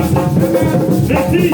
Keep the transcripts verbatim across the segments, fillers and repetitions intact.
Mèsi.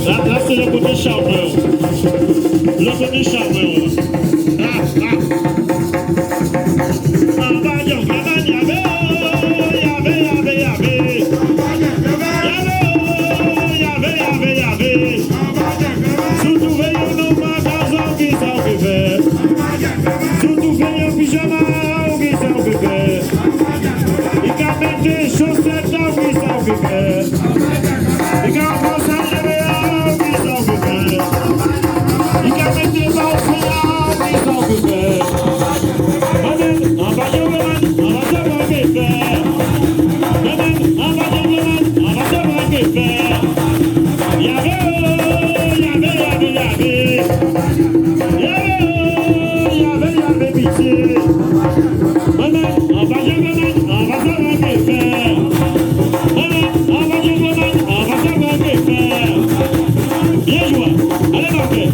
La, la, sé lè koté chawman. Lè koté chawman. Ah, ah. Anba djanm, anba djanm, yavé, oh, yavé, yavé, yavé. Yavé, oh, yavé, yavé, yavé. Si ou touvé on nonm an kazòk, kisa ou ké fè? Si ou touvé on pijama, kisa ou ké fè? I ka mèt chosèt, kisa ou ké fè? I ka pran sa déyò, kisa ou ké fè? I ka mèt ba ou fè la, kisa ou ké fè? Mwen menm, anba djanm, mwen menm, anba djanm, mwen ké fè. Mwen menm, anba djanm, mwen menm, anba djanm, mwen ké fè. Yavé, oh, yavé, yavé, yavé. Yavé, oh, yavé, yavé, pityé. Mwen menm, anba djanm, mwen menm, anba djanm, mwen ké fè. Mwen menm, anba djanm, mwen menm, anba djanm, mwen ké fè. Byen jwé. Alé, maké.